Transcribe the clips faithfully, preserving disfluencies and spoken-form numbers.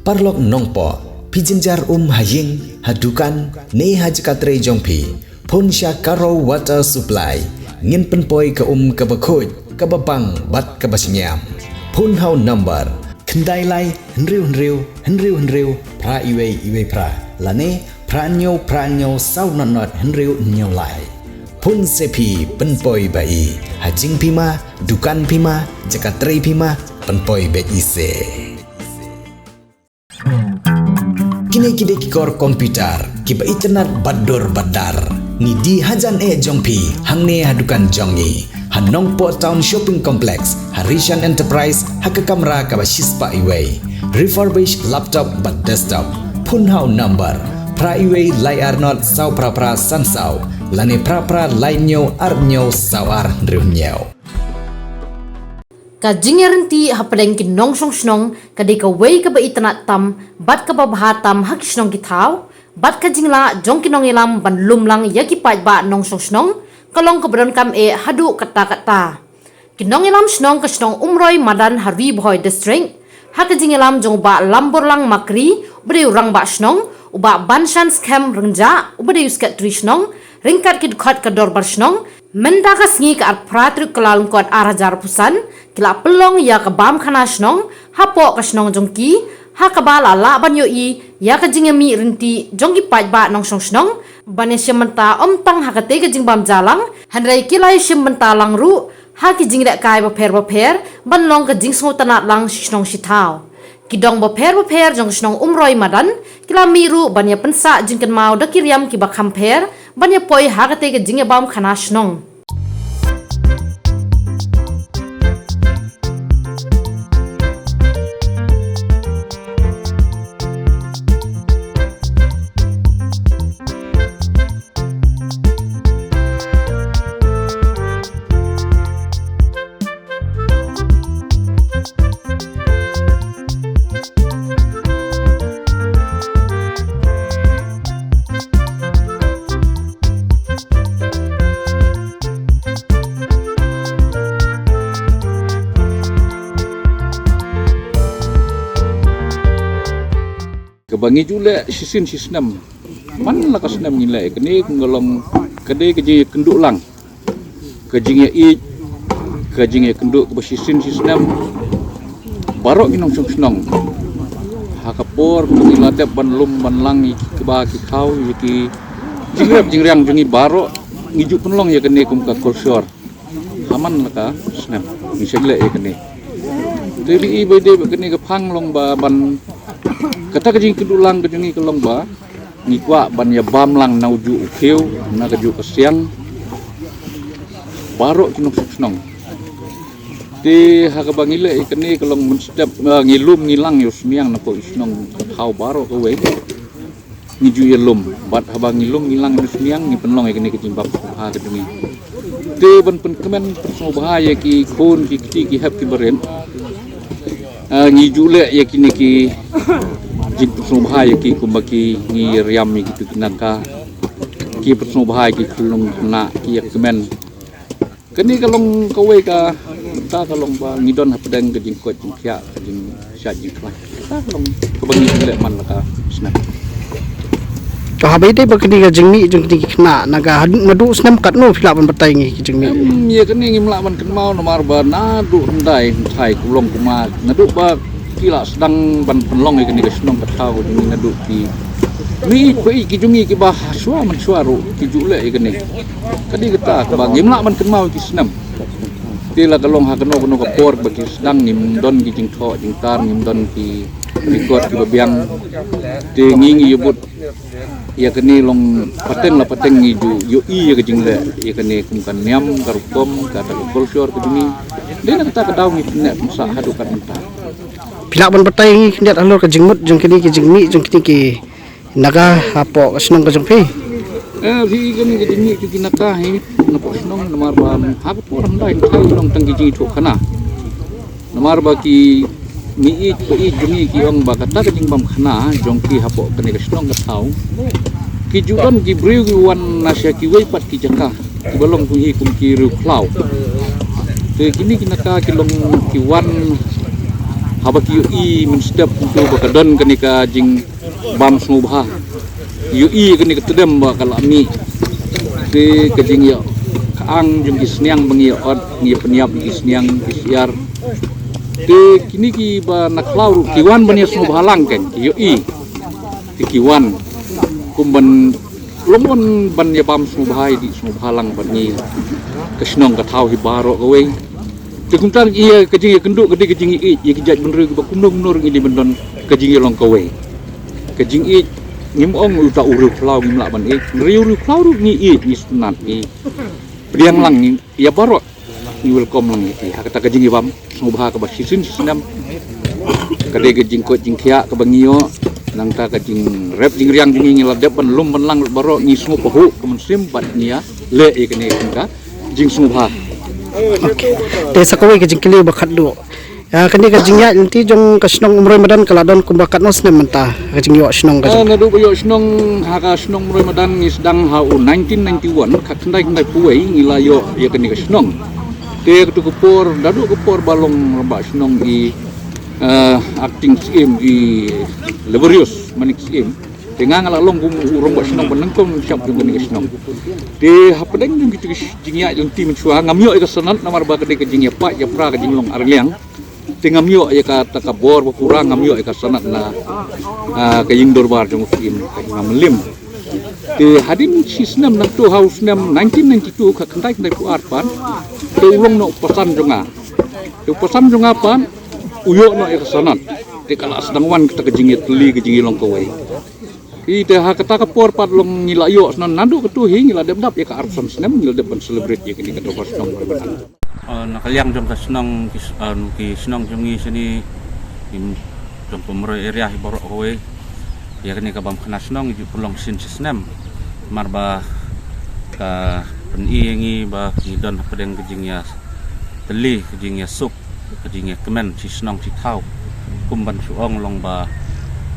Paralok Nongpoh, phi jynjar um ha ïing, ha dukan, ne ha jaka trei jong phi, phone sha Karo Water Supply. Ngin pynpoi ka um kaba khuid, kaba bang bad kaba shngiam. Phone ha u number khyndai lai hynriew hynriew hynriew hynriew phra iwei iwei phra, lane phra hynñiew phra hynñiew saw nod nod hynriew hynñiew lai. Phone se phi, pynpoi ba i. Ha jingpima, dukan pima, jaka trei pima, pynpoi beit i se. Kine ki dei ki kor computer kiba itynnad bad dur bad dar. Ngi die hajan eh jong phi hangne ha dukan jong ngi ha Nongpoh Town Shopping Complex, ha Rishan Enterprise, ha ka kamra kaba shispah iwei. Refurbish laptop bad desktop. Phone ha u number phra iwei lai ar nod saw phra phra san saw, lane phra phra lai hynñiew ar hynñiew saw ar hynriew hynñiew. Ka jingïaryntih hapdeng ki nongshong shnong ka dei kawei kaba itynnad tam bad kaba bha tam ha ki shnong ki thaw, bad ka jinglah jong ki nongïalam ban lum lang ïa ki paidbah nongshong shnong ka long kaba donkam eh haduh katta katta. Ki nongïalam shnong ka shnong Umroi Madan ha Ri Bhoi District, ha ka jingïalam jong u Bah Lamborlang Makri uba dei u rangbah shnong, u Bah Banshan Skhem Ryngjah uba dei u secretary shnong, ryngkat ki dkhot ka dorbar shnong, mynta ka sngi ka arphew phra tarik Kyllalyngkot ar hajar arphew san, ki la pynlong ïa ka bam khana shnong hapoh ka shnong jong ki, ha kaba la lah ban ïohi ïa ka jingïamih ryntih jong ki paidbah nongshong shnong ban ïashim bynta ym tang ha katei ka jingbam ja lang, hynrei ki la ïashim bynta lang ruh ha ki jinglehkai bapher bapher ban long ka jingsngewtynnad lang shi shnong shi thaw. Ki dong bapher bapher jong ka shnong Umroi Madan ki la mih ruh ban ïa pynsah jingkynmaw da ki riam kiba kham pher ban ïa poi ha katei ka jingïabam khana shnong. Kaba ngi ju leh shisien shi snem. Man la ka snem ngi leh ïa kane, kum ka long ka dei ka jingïakynduh lang, ka jingïaieit, ka jingïakynduh kaba shisien shi snem. Baroh ki nongshong shnong ha ka por ba ngi la dep ban lum ban lang ïa ki kba ki khaw, ïa ki jingrep jingriang jong ngi baroh, ngi ju pynlong ïa kane kum ka kolshor. Ha man la ka snem ngi shait leh ïa kane. Te ba i ba dei ba kane ka phang long ba ban, kata ka jingkynduh lang ka jong ngi ka long ba ngi kwah ban ïabam lang na u juh u khiew, na ka juh ka siang, baroh ki nongshong shnong. Te ha kaba ngi leh ïa kane ka long mynstep, eh, ngi lum ngi lang ïa u sniang na poh i shnong ka thaw baroh kawei. Ngi ju ïalum bad haba ngi lum ngi lang ngi sniang ngi pynlong ïa kine ki jingbam sngewbha ka jong ngi. Te ban pynkmen pynsngewbha ïa ki khun ki kti ki hep ki barit. Ah, ngi ju leh ïa kine ki jingpynsngewbha ïa ki kumba ki ngi riam ïa kitu ki nangka. Ki pynsngewbha ïa ki khyllung khynnah ki ïa kmen. Kane ka long kawei ka bynta ka long ba ngi don hapdeng ka jingkoit jingkhiah, ka jingshait jingkhlaiñ. Kata ka long kaba ngi leh man la ka snem. To haba ïadei ba kane ka jingmih jong kine ki khynnah na ka had-, naduh snem katno phi lah ban batai ngi ki jingmih? Em, ïa kane ngim lah ban kynmaw namar ba naduh hyndai hynthai kulong kumar naduh ba ki la sdang ban pynlong ïa kane ka shnong ka thaw ka jong ngi naduh ki mih ba ïeit ki jong ngi kiba ha shuwa man shuwa ruh ki ju leh ïa kane. Ka dei kata kaba ngim lah ban kynmaw ki snem. Te la ka long ha kano kano ka por ba ki sdang ngim don ki jingthoh jingtar, ngim don ki record kiba biang. Te ngi ngi ïa bud ïa kane long pateng la pateng ngi ju ïohi ïa ka jingleh ïa kane kum ka niam ka rukom kata ka culture ka jong ngi. Dei na kata ka daw ngi pynneh pynsah haduh katne mynta. Phi lah ban batai ngi khyndiat halor ka jingmut jong kine ki jingmih jong kine ki Naga hapoh ka shnong ka jong phi? Eh, phi, kane ka jingmih jong ki Naga hi napoh shnong namar ba ha ka por hyndai ka long tang ki jingïathuh khana. Namar ba ki mih ïeit ba ïeit jong ngi ki ong ba kata ka jingbam khana jong ki hapoh kane ka shnong ka thaw. Ki ju don ki briew ki wan na sha kiwei pat ki jaka kiba long kum hi kum ki riew khlaw. Te kine ki Naga ki long ki wan Haba ki ïohi mynstep kumto ba ka don kane ka jingbam sngewbha, ïohi kane ka tdem ba ka la mih, te ka jingïa ka ang jong ki sniang ba ngi ïa ot, ngi ïa pynïap ki sniang ki syiar. Te kine ki ba na khlaw ruh ki wan ban ïa sngewbha lang, kan ki ïohi. Te ki wan kum ban long ban, ban ïa bam sngewbha, ïa dih sngewbha lang bad ngi. Ka shnong ka thaw hi baroh kawei. Te kumta ïa ka jingïakynduh ka dei ka jingïeit ïa ki jait bynriew kiba kumno kumno ruh ngi dei ban don ka jingïalong kawei. Ka jingïeit ngim ong uta u riew khlaw ngim lah ban ïeit. Riew, riew khlaw ruh ngi ïeit, ngi sngewtynnat, ngi pdiang lang, ngi ïa baroh ngi welcome lang ïa ki. Ha kata ka jingïabam sngewbha kaba shisien shisnem, ka dei ka jingkoit jingkhiah kaba ngi ïoh. Nangta ka jingrep jingriang jong ngi, ngi la dep ban lum ban lang baroh, ngi sngewbha ka mynsiem bad ngi ïa leh ïa kane ka jingsngewbha. Te sa kawei ka jingkylli ba khatduh. Ah, kane ka jingïaid lynti jong ka shnong Umroi Madan ka la don kumba katno snem mynta, ka jingïoh shnong ka jong? Ah, naduh ba ïoh shnong, ha ka shnong Umroi Madan ngi sdang ha u nineteen ninety-one, khatkhyndai khyndaiphew wei ngi la ïoh ïa kane ka shnong. Te katto ka por, naduh ka por ba long rangbah shnong i, eh, acting syiem i Laborious Manik Syiem. Te nga nga la long kum u rangbah shnong ba nyngkong shap jong kane ka shnong. Te hapdeng jong kita ki jingïaid lynti mynshuwa ngam ïoh ïa ka sanad namar ba ka dei ka jingïapait ïapra, ka jinglong arliang. Te ngam ïoh ïa kata ka bor ba pura, ngam ïoh ïa ka sanad na, ah, ka ïing dorbar jong u Syiem ka Hima Mylliem. Te hadien shisnem nangto, ha u snem nineteen ninety-two, khatkhyndai khyndaiphew ar pat, te u long noh u pasan jong nga. Te u pasan jong nga pat u ïoh noh ïa ka sanad. Te ka la sdang wan kata ka jingïatylli, ka jingïalong kawei. Hi te ha kata ka por pat long ngi la ïoh shnong, naduh kato hi ngi la dep dap ïa ka arphew san snem ngi la dep ban celebrate ïa kane ka Dorbar Shnong Umroi Madan. Eh, na ka liang jong ka shnong, ki s-, eh, ki shnong jong ngi shane, ki jong ka Umroi area hi baroh kawei, ïa kane ka bam khana shnong ngi ju pynlong shisien shisnem. Namar ba ka pyni ïa ngi ba ngi don hapdeng ka jingïatylli, ka jingïasuk, ka jingïakmen shi shnong shi thaw. Kum ban shu ong long ba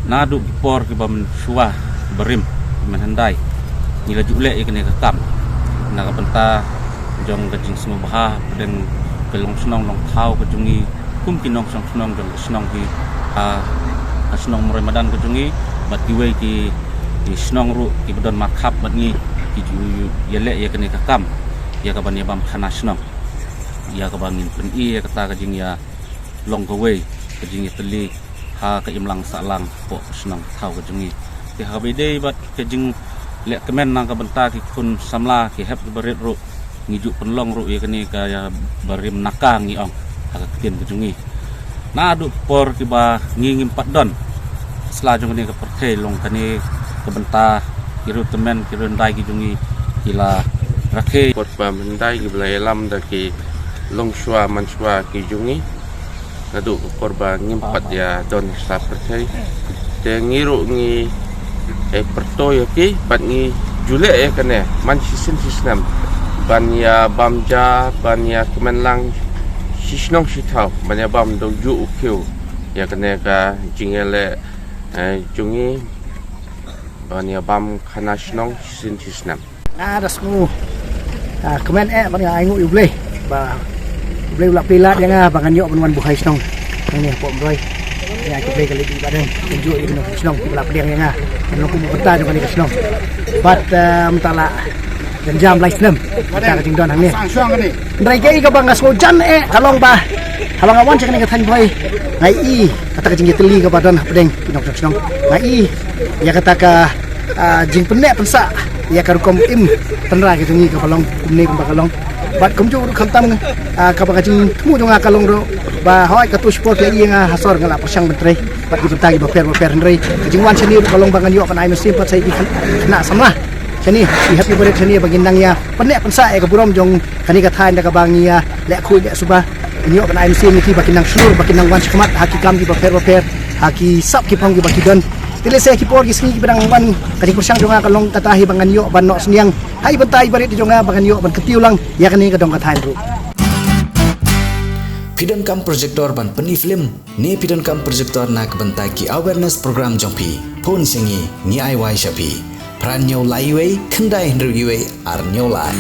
naduh ki por kiba mynshuwa, barim, mynhyndai, ngi la ju leh ïa kane ka kam na ka bynta jong ka jingsngewbha hapdeng ka long shnong long thaw ka jong ngi, kum ki nongshong shnong jong ka shnong hi, ha ka shnong Umroi Madan ka jong ngi bad kiwei ki, ki shnong ruh kiba don markhap bad ngi, ki ju ïaleh ïa kane ka kam, ïa ka ban ïabam khana shnong, ïa kaba ngin pyni ïa kata ka jingïalong kawei, ka jingïatylli ha ka imlang sahlang hapoh ka shnong thaw ka jong ngi. Te haba ïadei bad ka jinglehkmen na ka bynta ki khun samla, ki hep ki barit ruh, ngi ju pynlong ruh ïa kane ka, ïa, barim naka ngi ong ha ka ktien ka jong ngi. Naduh por kiba ngi ngim pat don, sla jong kane ka pyrthei long kane ka bynta ki riew tymmen ki riew hyndai ki jong ngi ki la rakhe. Por ba hyndai kiba la ïalam da ki longshuwa manshuwa ki jong ngi. Naduh ka por ba ngim pat ïa don sha pyrthei. Te ngi ruh ngi, eh, pyrto ïa ki bad ngi ju leh ïa kane man shisien shisnem ban ïabam ja, ban ïakmen lang shi shnong shi thaw, ban ïabam da u juh u khiew ïa kane ka jingïaleh, eh, jong ngi ban ïabam khana shnong shisien shisnem. Ah, da sngew, ah, kmen eh bad nga ainguh ïa U Blei ba U Blei u la plie lad ïa nga ba ngan ïoh ban wan buhai shnong hangne hapoh Umroi. Ïa ki Blei ka leit bad dang, kumjuh ïa ki nongshong shnong kiba la pdiang ïa nga ban long kum u bynta jong kane ka shnong. Bad, ah, mynta la jan jam lai snem mynta ka jingdon hangne. Hynrei kaei kaba nga sngew jan eh ka long ba haba nga wan sha kane ka thaiñ Umroi, nga i kata ka jingïatylli kaba don hapdeng ki nongshong shnong. Nga i ïa kata ka, ah, jingpynneh pynsah ïa ka rukom im tynrai ka jong ngi kaba long kumne kumba ka long. Bad kumjuh ruh khamtam, ah, kaba ka jingthmu jong nga ka long ruh ba hooid katto shipor ki ïa i ïa nga ha sor nga la pyrshang ban trei bad ki bynta kiba pher ba pher, hynrei ka jingwan shane ruh ka long ba ngan ïoh ban ai mynsiem pat sha ïa ki khynnah samla shane, ki hep ki barit shane ba ngin nang ïa pynneh pynsah ïa ka burom jong kane ka thaiñ da kaba ngi ïa leh khuid leh suba. Ngin ïoh ban ai mynsiem ïa ki ba kin nang shlur, ba kin nang wan shakhmat ha ki kam kiba pher ba pher, ha ki sap ki phong kiba ki don. Te lehse ki por ki sngi kiba dang wan, ka jingpyrshang jong nga ka long kata hi ba ngan ïoh ban noh synñiang ha i bynta i barit jong nga ba ngan ïoh ban kyntiew lang ïa kane ka dong ka thaiñ ruh. Phi donkam projector ban pyni film ne phi donkam projector na ka bynta ki awareness program jong phi? Phone sha ngi, ngi ai wai sha phi. Phra hynñiew lai wei, khyndai hynriew wei, ar hynñiew lai.